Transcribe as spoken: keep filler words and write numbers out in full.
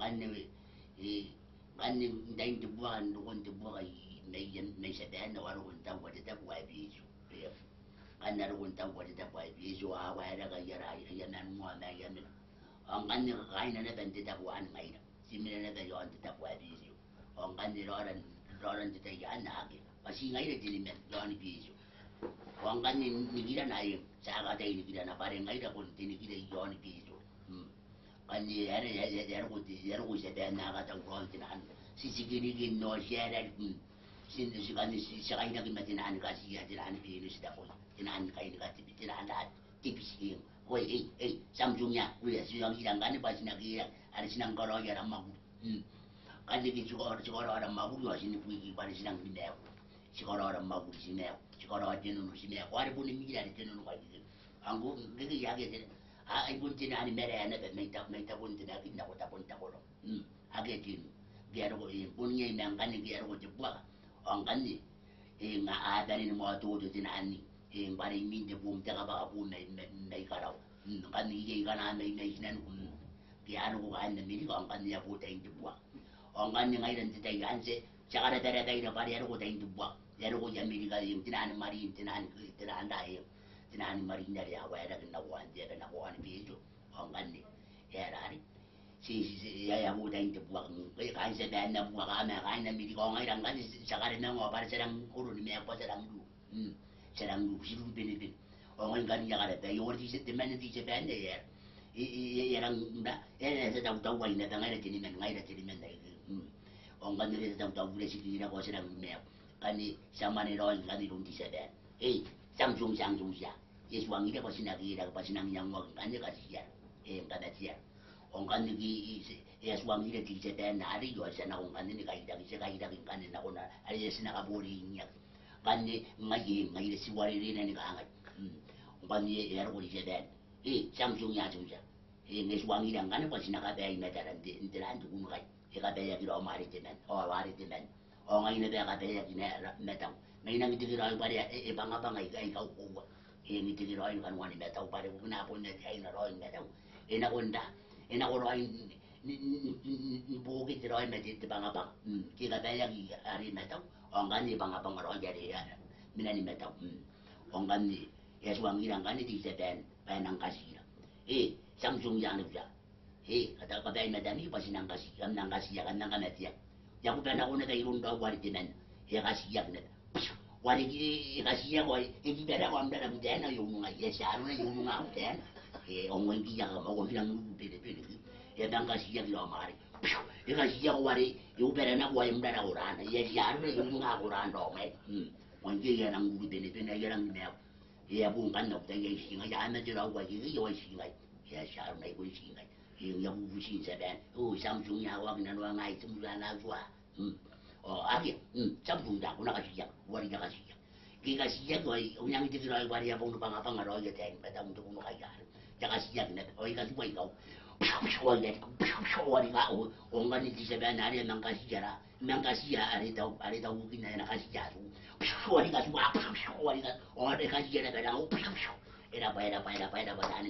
Ngkanne, e, ngkanne n tain te buaka, n rokon te buaka i, mai, mai Tiaban, ao a roko n taua te tabo ae Betio. E, ngkanne a roko n taua te tabo ae Betio, ao a waerake aia, aia, aia manuoa ma aia mena. Ao ngkanne kaaina naba n te tabo anne ngaira. Ti mena naba i aon te tabo ae Betio. Ao ngkanne raoran, raoran te tai anne akea. Bwa ti ngaira teniman i aoni Betio. Ao ngkanne nikirana eng, ti a kataia nikirana bwa are ngaira bon te nikira i aoni Betio. Mm. Ngkanne e a, e a, e a, e a roko te, e a roko Tiaban ae katauraoi n te naan. Ti tikinikin ao ti aerari, mm. Ti, ti ngkanne ti, ti kainaki ma te naan katia, te naan beno, ti taboi. Te naan kainaki te, te naan te biti eng. Oi, ei, ei, Samson ia, uea, ti tuangira ngkanne bwa ti na keerake, are ti nang karaoi ara mwakuri. Mm. Ngkanne ke ti karaoa, ti karaoa ara mwakuri ao ti ni buiki bwa are ti nang ni maaku. Ti karaoa ara mwakuri, ti maaku. Ti karaoa te nono, ti maaku. Ao are bon mira are te nono kaikekei. Ao ngke, ngke, ngke akea te, a, ai bon te naan marae naba mai ta, mai tabon te Makin nako tabon Takorau. Mm. Akea te nono. Ngke a roko, e, bon iai ma ngkanne ngke a roko te buaka. Ao ngkanne, e, nga a bane ni mwaototo te naan, e, bwa are imwin te bom, te kabwaka bom mai, mai, mai karawa. Mm, ngkanne iai kanaa mai, mai tinaniku. Mm. Ngke a roko kaain Amerika, ao ngkanne e a bo tain te buaka. Ao ngkanne ngaira n te tai anne ti, ti a karabarabaira bwa are a roko tain te buaka. E a roko i Amerika, eng, te naan marine, te naan, te naan ra, eng, te naan marine are a waerake nako aon te aba nako aoni Betio. Ao ngkanne e aera are ti, ti, ti, e a, e a bo tain te buaka. Mm, kaain Tiaban a buaka ma kaain Amerika, ao ngaira ngkanne ti, ti a karemanga bwa are ti a rang koro ni maaku bwa ti a rang ruru. Mm. Ti a rang ruru, ti ruru benebene. Ao ngai ngkanne I a karaba, e oti te, temanna te Tiaban ae e a, e, e, e a rang ra, e a, e a tatautauai naba ngaira teniman, ngaira teniman aei. Mm. Ao ngkanne are e tatautauira ti keerake ao ti a rang ni maaku. Ngkanne ti a mwane raoi ngkanne iroun te Tiaban. Ei, Samson, Samson tia. E tuangira bwa ti na keerake, bwa ti nang iangoaki ngkanne katiara. E, ngkana tiara. Ao ngkanne ke, e, e a tuangira te Tiaban arei ao ti a nako ngkanne ni kairaki, ti kairaki ngkanne nakon are ti na kaboreiniaki. Ngkanne ngaia, ngaia ti uarereke ni kangai. Mm. Ngkanne e a roko te Tiaban. E, Samson ia, Samson ia. E, e tuangira ngkanne bwa ti na kabaei matara n te, n te ra, n te kunukai. E kabaeaki raom are temanna, ao are temanna. Ao ngai naba e kabaeaki ma-, matau. Ma I nangi tekeraoi bwa are e, e bangabanga aika, aika ukoua. E, I tekeraoi ni kanoani matau bwa are ko kina bon ae te aina raoi ni matau. E nako n ra, e nako raoi ni, ni, ni, ni, ni, ni bokete raoi ma te, te bangabanga. Mm, ke kabaeaki are matau, ao ngkanne e bangabanga raoi are, are mena ni matau. Mm. Ao ngkanne e a tuangira ngkanne te Tiaban bwa e nang katiira. E, Samson ia, anne uta. E, kata kabaei matami bwa ti nang kati, kam nang katiaki, kam nang kamateaki. E a kuba nako naba iroun raou are temanna. E a katiaki naba. Ao are e, e katiaki ao e kibarako am rara kutaena i unungai. E a tia arona i ununga kutaena. E, ao ngkoe ngke I a kamau, ko aki rang ruru benebene. E a manga katiaki raom are. E katiaki ao are e ubara nako am rara koraana. E a tia arona i ununga koraana raom aei. Mm. Ao ngke I a rang ruru benebene, I a rang ni maaku. E a bo ngkanne au tai ae I tii ngai, a mate raou ae ikekei ao I tii ngai. E a tia arona ae I bon tii ngai. E, I a bubuti n Tiaban. O, Samson ia, ao aki nanoanga ae te mutu ana tua. Mm. Ao akea, mm, Samson ia, ko na katiaki, ao are I a katiaki. Ngke I katiaki ao I nangi tekeraoi bwa are e a bong bangabanga raoi ataein matau n te kunukai arei. I a katiaki naba, ao I katuai kau. Ao I a, ao are I ka, o, ao ngkanne te Tiaban arei e a manga katiara. Manga katia are tau, are tau ukin ae na katia tau. Ao are katua, ao are ka, ao are katia naba nao. E rabwa, e rabwa, e rabwa, e rabwa taani